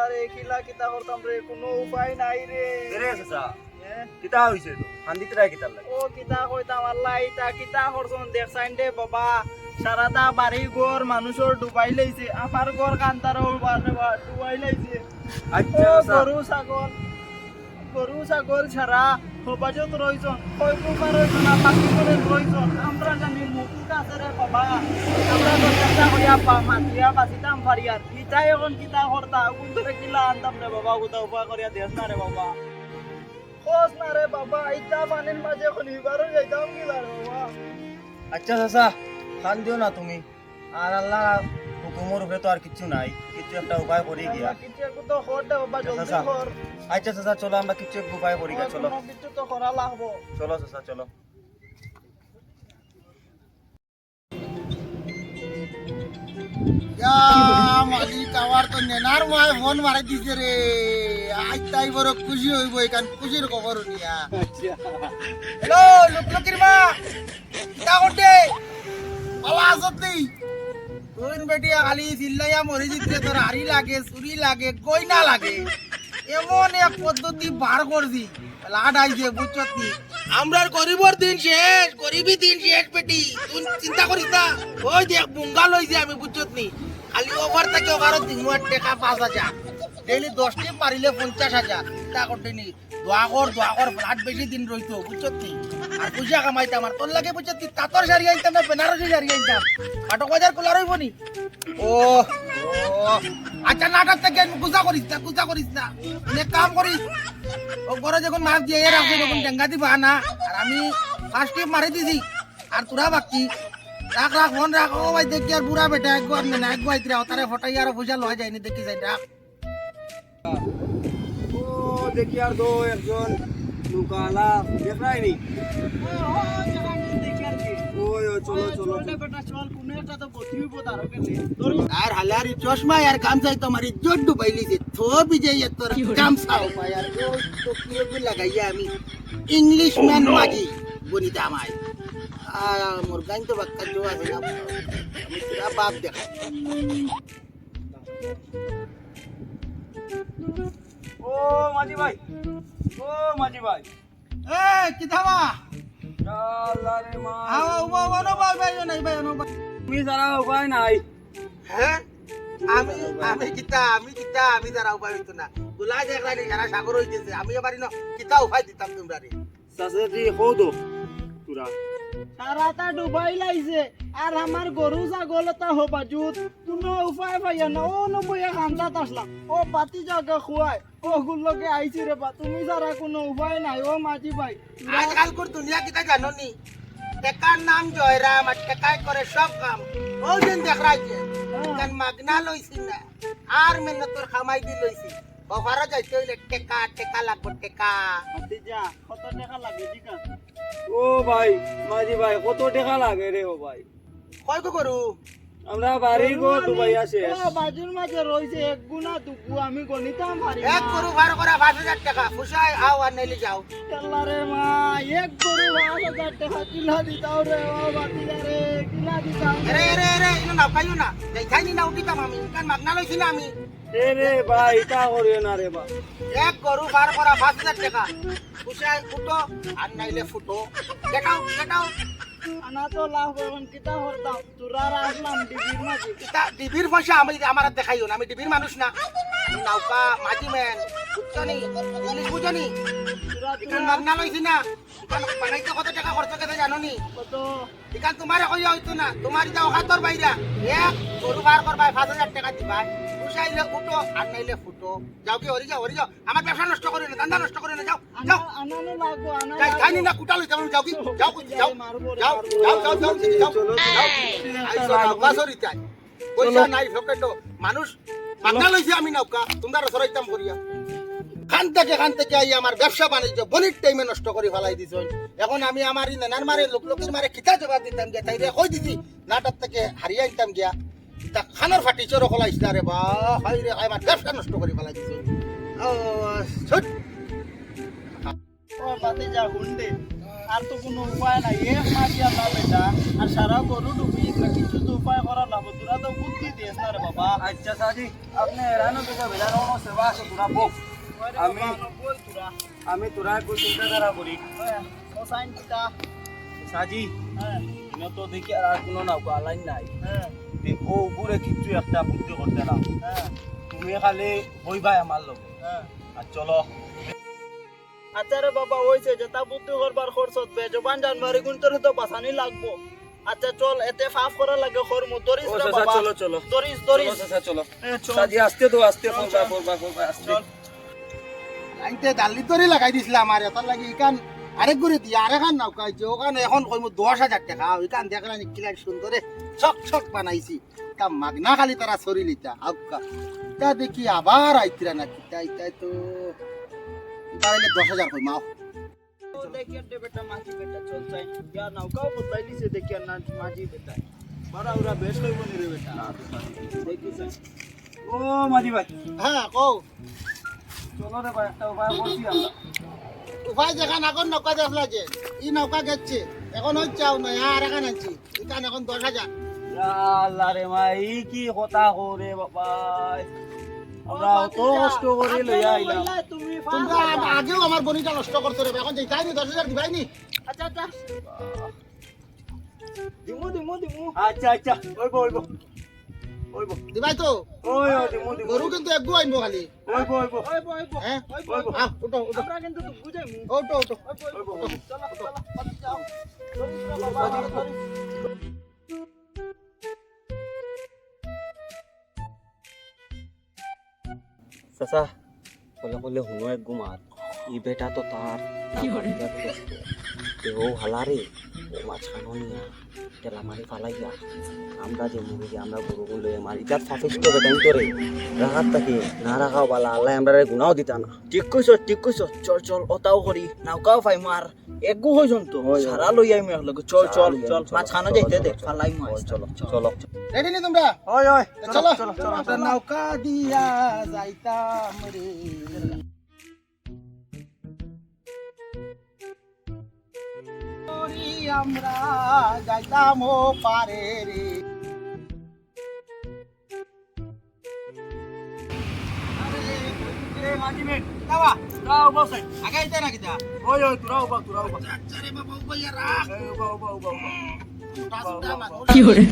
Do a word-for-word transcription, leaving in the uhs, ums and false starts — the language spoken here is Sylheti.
আরে কিলা কিতা করতাম রে, কুনু উপায় নাই রে। এরে চাচা, এ? কিতা অইছে তো? কান্দিতরায় কিতার লাগি? ও কিতা কইতাম আল্লাহ, ইতা কিতা করছইন দেখছইন রে বাবা। সারাটা বাড়ি ঘর মানুষর ডুবাইলাইছে, আমার ঘর কান্তারও ডুবাইলাইছে। আচ্ছা, ও চাচা। গরু ছাগল, গরু ছাগল ছাড়া হবাজত রইছইন, কয় কুকার রইছইন, আর বাকি করে রইছইন। আমরা জানি মুকুট আছে রে বাবা, আমরা তো চেষ্টা করিয়া পা-, মাতিয়া বাঁচিতাম পারি আর। ইতায় এখন কিতা করতা, কুন ধরে কিলা আনতাম রে বাবা, কোথাও উপায় করিয়া দেস না রে বাবা। কস না রে বাবা, ইতা পানির মাঝে এখন হিবারও যাইতাম কিলা রে বাবা। আচ্ছা চাচা, কান্দিও না তুমি। আর আল্লাহ হুকুমর উপরে তো আর কিচ্ছু নাই, কিচ্ছু একটা উপায় করি গিয়া। আল্লাহ, কিচ্ছু একটু তো কর দে বাবা, আচ্ছা, জলদি চাচা। কর। আচ্ছা চাচা, চলো আমরা কিচ্ছু এক উপায় করি গিয়া, আর চলো। কুনু কিচ্ছু তো করা লাগবো। চলো চাচা, চলো। ইয়া মালিক, আমার তো নেনার মায় ফোন মারি দিছে রে। আইজ তাই বড় খুশি অইবো, ইখান খুশির খবর হুনিয়া। আচ্ছা। হ্যালো, লুকলুকির মা, কিতা করতে? বালা আছত নি? তুইন বেটিয়ে খালি চিল্লাইয়া মরি যিতে, তোর হাড়ি লাগে, চুড়ি লাগে, গয়না লাগে। এমন এক পদ্ধতি বার করছি, লাড আইছে, বুঝছত নি? আমরার গরিবর দিন শেষ, গরিবি দিন শেষ বেটি। তুই চিন্তা করিস না। ওই দেখ, বুঙ্গা লইছি আমি, বুঝছত নি? খালি ওভার থাকি ওভারও দিমু আর টেকা পাঁচ হাজার। ডেইলি দশ টিপ মারিলে পঞ্চাশ হাজার। চিন্তা করতে নি। দোয়া কর, দোয়া কর, ফ্ল্যাট বেশি দিন রইতো, বুঝছত নি? আর পয়সা কামাইতাম, আর তোর লাগি বুঝছত নি? তাঁতর শাড়ি আনতাম না, বেনারসি শাড়ি আনতাম। আটক বাজার খোলা রইবো নি? ও, ও। আচ্ছা, নাটক থেকে আমি গুজা করিস না, গুজা করিস না। মানে এক কাম করিস, ও ঘরে যখন মাছ দিয়ে এর আসবে, তখন ডেঙ্গা দিবা না। আর আমি ফার্স্ট টিপ মারি দিছি, আর তোরা বাকি। রাখ, রাখ, ফোন রাখ। ও ভাই, দেখি আর বুড়া বেটা, একবার নে না, একবার ইতরা, তারে ফটাই আর পয়সা লওয়া যায়নি, দেখি যাই, রাখ। ও, দেখি আর তো একজন নৌকালা, দেখরায় নি? ওই, ওই, চলো, চলো, চলো। আর হালারি চশমা আর গামছাই তো আমার ইজ্জত ডুবাইলিছে। তো বিজয় এত গামছাও পায় আর ওই তো কি এগুলো লাগাইয়া আমি ইংলিশম্যান মাগি বনি দামাই। আর মোর গাইন তো বাক্কা জো আছে না। আমি তোরা বাপ দেখা। ও মাঝি ভাই, ও মাঝি ভাই। এ, কিতা বা? আল্লাহ রে মা। আও, উবা, উবা, উবা, ভাই, ভাই, নাই, ভাই, নাই, ভাই। তুমি ছাড়া উপায় নাই। হ্যাঁ? আমি, আমি কিতা, আমি কিতা, আমি ছাড়া উপায় অইতো না। গুলা দেখরা নি, সারা সাগর অইগেছে। আমি এবার ইনো কিতা উপায় দিতাম তোমরারে? চাচা জি, কও তো, তোরা। সারাটা ডুবাইলাইছে, আর আমার গরু ছাগল এটা হবাজুত, কুনু উপায় পাইয়া না, ও নবইয়া খান্দাত আসলাম, ও বাতি জাগা খুয়ায়, ও গুল্লকে আইছি রে বা, তুমি ছাড়া কুনু উপায় নাই, ও মাঝি ভাই। আজকালকুর দুনিয়া কিতা জানো নি? টেকার নাম জয়রাম, আর টেকায় করে সব কাম। ও দিন দেখরায় যে, হ্যাঁ। তার মাগনা লইছি না, আর মেহনতর কামাই দি লইছি। বাজারো যাইতে অইলে টেকা, টেকা লাগবো, টেকা। ভাতিজা, কত টেকা লাগে, ঠিক আছে? ও ভাই, মাঝি ভাই, কত টেকা লাগে রে ও ভাই? কয় গো গরু? আমরা বাড়ি ঘর ডুবাইয়া শেষ। ও, বাজুর মাঝে রইছে এক গুনা দুগু, আমি গণিতাম পারি না। এক গরু বার করা পাঁচ হাজার টেকা, পুষায় আও আর নাইলে যাও। আল্লাহ রে মা, এক গরু পাঁচ হাজার টেকা কিলা দিতাও রে, ও ভাতিজা রে, কিলা দিতাও রে? এরে, এরে, এরে, ইনো নাও খাইও না। যাই খাইনি না উঠিতাম আমি, ইখান মাগনা লইছি না আমি। এ রে ভাই, ইতা করিও না রে বা। এক গরু বার করা পাঁচ হাজার টেকা। পুষায় উঠো, আর নাইলে ফুটো। Get out, get out। আনা তো লাভ অইবো, কিতা করতাম? তোরা রাখলাম ডিবির মাঝে। ইতা ডিবির পয়সা আমি, আমার আর দেখাইও না, আমি ডিবির মানুষ না। আমি নৌকা, মাঝি মেন, বুঝছো নি? ইংলিশ বুঝো নি? তোরা, ইখান তোরা মাগনা লইছি না। ইখান বানাইতে কত টেকা খরচ গেছে জানো নি? কত? ইখান তোমারে কইয়া অইতো না, তোমার ইটা অকাতর বাইরা। এক গরু বার করবায়, পাঁচ হাজার টেকা দিবায়, পুষাইলে উঠো, আর নাইলে ফুটো। যাও গি, হরি যাও, হরি যাও। আমার ব্যবসা নষ্ট করিও না, ধান্দা নষ্ট করিও না, যাও, আনা, যাও। আনানো লাগবো, আনা যাই, লাগবো। খাইনি না, কুটা লইতে পারো, যাও গি, যাও, যাও, যাও, মারবো রে, যাও, মারবো। যাও, যাও, যাও, যাও। চলো, চলো। আইসো না, বাসরি তাই। পয়সা নাই পকেটো, মানুষ মাগনা লইছি আমি নৌকা, তোমরারে সরাইতাম করিয়া। খান থেকে, খান থেকে আই আমার ব্যবসা বাণিজ্য বনির টাইমে নষ্ট করি ফালাই দিছইন। এখন আমি আমার ই নানার মারে, লোক লোকের মারে কিতা জবাব দিতাম যে, তাইরে কই দিছি, নাটক থেকে হারিয়ে আনতাম গিয়া। তা খানোর ফাটি চোর খোলা ইসলা রে বা, হায় রে, হায়, আমার ব্যবসা নষ্ট করি ফালাই দিছইন। ও, ছুট। ও ভাতিজা, হুন দে। আর তো কুনু উপায় নাই, এক মাঝি আল্লাহ বেটা, আর সারা গরু ডুবি গেছে, কিচ্ছু তো উপায় করার না, তোরা তো বুদ্ধি দিস না রে বাবা। আচ্ছা সাজি, আপনে হেরান অইতে যাইন না, অনো সেবা আছে, তোরা বউ। ওরে আমি বাবা, বল তোরা। আমি তোরা একটু চিন্তাধারা করি। হ্যাঁ, ও সাইন কিতা? সাজি, হ্যাঁ। ইনো তো দেখি আর, আর কুনু নৌকা লাইন নাই। হ্যাঁ। তে ও উপরে কিচ্ছু একটা বুদ্ধি করতে না। হ্যাঁ। তুমি খালি বইবায় আমার লগে। হ্যাঁ। আর চলো। আচ্ছা রে বাবা, অইছে, যেটা বুদ্ধি করবার করছত, বেজবান জানোয়ার ইগুইন্তরে তো বাঁচানি লাগবো। আচ্ছা চল, এতে ফাফ করার লাগি করমু, ধরিস ও রে চাচা, বাবা। চলো, চলো। ধরিস, ধরিস। চলো চাচা, চলো। এ, চল। সাজি, আস্তে তো, আস্তে, চল, পড়বা, চল। পড়বা, পড়বা, আস্তে। চল। লাইনতে দালি তরি লাগাই দিছলাম, আর এটার লাগি ইখান আরেক ঘুরে দিয়া আরেকখান নৌকা অইছে, ওখান এখন কইমু দশ হাজার টেকা, ওইখান দেখরা নি কিলা সুন্দরে ছক ছক বানাইছি। তা মাগনা খালি তারা সরি লিতা, আউক্কা। তা দেখি আবার আইতরা না কিতা, ইতায় তো ইবার আইলে দশ হাজার কইমু, আও। ও, দেখি রে বেটা, মাঝি বেটা, চল চাই। ইয়া নৌকাও বদলাইলিছে, দেখি আর না, মাঝি বেটা। বড় ওরা বেশ লইব নি রে বেটা। দেখি চাই। ও, মাঝি ভাই। হ্যাঁ, কও। চলো রে ভাই, একটা উপায় করছি আমরা। উপায় যেখান আগর নৌকা দেখলা যে, ই নৌকা গেছে, এখন অইছে আও না, আর এখন আনছি। ইখান এখন দশ হাজার। ইয়া আল্লাহ রে মা, ই কি কথা কও রে বাবা? আমরা অত কষ্ট করি লইয়া আইলাম। তুমি তোমরা আ-, আগেও আমার বনিটা নষ্ট করছো রে, এখন যেটাই নি দশ হাজার দিবাই নি। আচ্ছা, আচ্ছা। দিমু, দিমু, দিমু। আচ্ছা, আচ্ছা, অইবো, অইবো। অইবো। দিবাই তো? ওই, ওই, দিমু, দিমু। গরু কিন্তু এগু আনবো খালি। অইবো, অইবো। অইবো, অইবো। হ্যাঁ? অইবো, অইবো। আহ, উঠো, উঠো। আমরা কিন্তু বুঝাইমু। উঠো, উঠো। অইবো, অইবো। চলো, চলো, চলো, যাও। চলো, চলো, বাবা, চলো। চাচা, কইলে কইলে হুনো এগু মাত। ই বেটা তো তার, তার বাড়ির তে ও হালারে, ও মাঝখানো নিয়া, ঠেলা মারি ফালাইয়া। আমরা যে মুরগি, আমরা গরু গুলো মারি, ইটা পাপিষ্ট বেটাইন্তরে। রাখাত থাকি, না রাখাও বালা, আল্লায় আমরারে গুনাও দিতা না। ঠিক কইছো, ঠিক কইছো। চল, চল, ওটাও করি, নৌকাও পাই মার। এগু অইছইন তো, অয়, অয়। সারা লইয়া আমি একলগে। চল, চল, চল। মাঝখানো যাইতে দে, ফালাই মাছ। চলো, চলো। রেডি নি তোমরা? অয়, অয়। চলো, চলো, চলো, চলো। নৌকা দিয়া যাইতাম রে। আমরা যাইতাম ও পারে রে। এ, মাঝি মিয়া, কিতা বা? তোরা উবা চাই। আগে আইতে না কিতা? ওই, ওই, তোরা উবা, তোরা উবা। আচ্ছা রে বাবা, উবা ইয়া রাখ। এই, উবা, উবা, উবা, উবা। উঠা, উঠা, উবা, উবা। কি করে?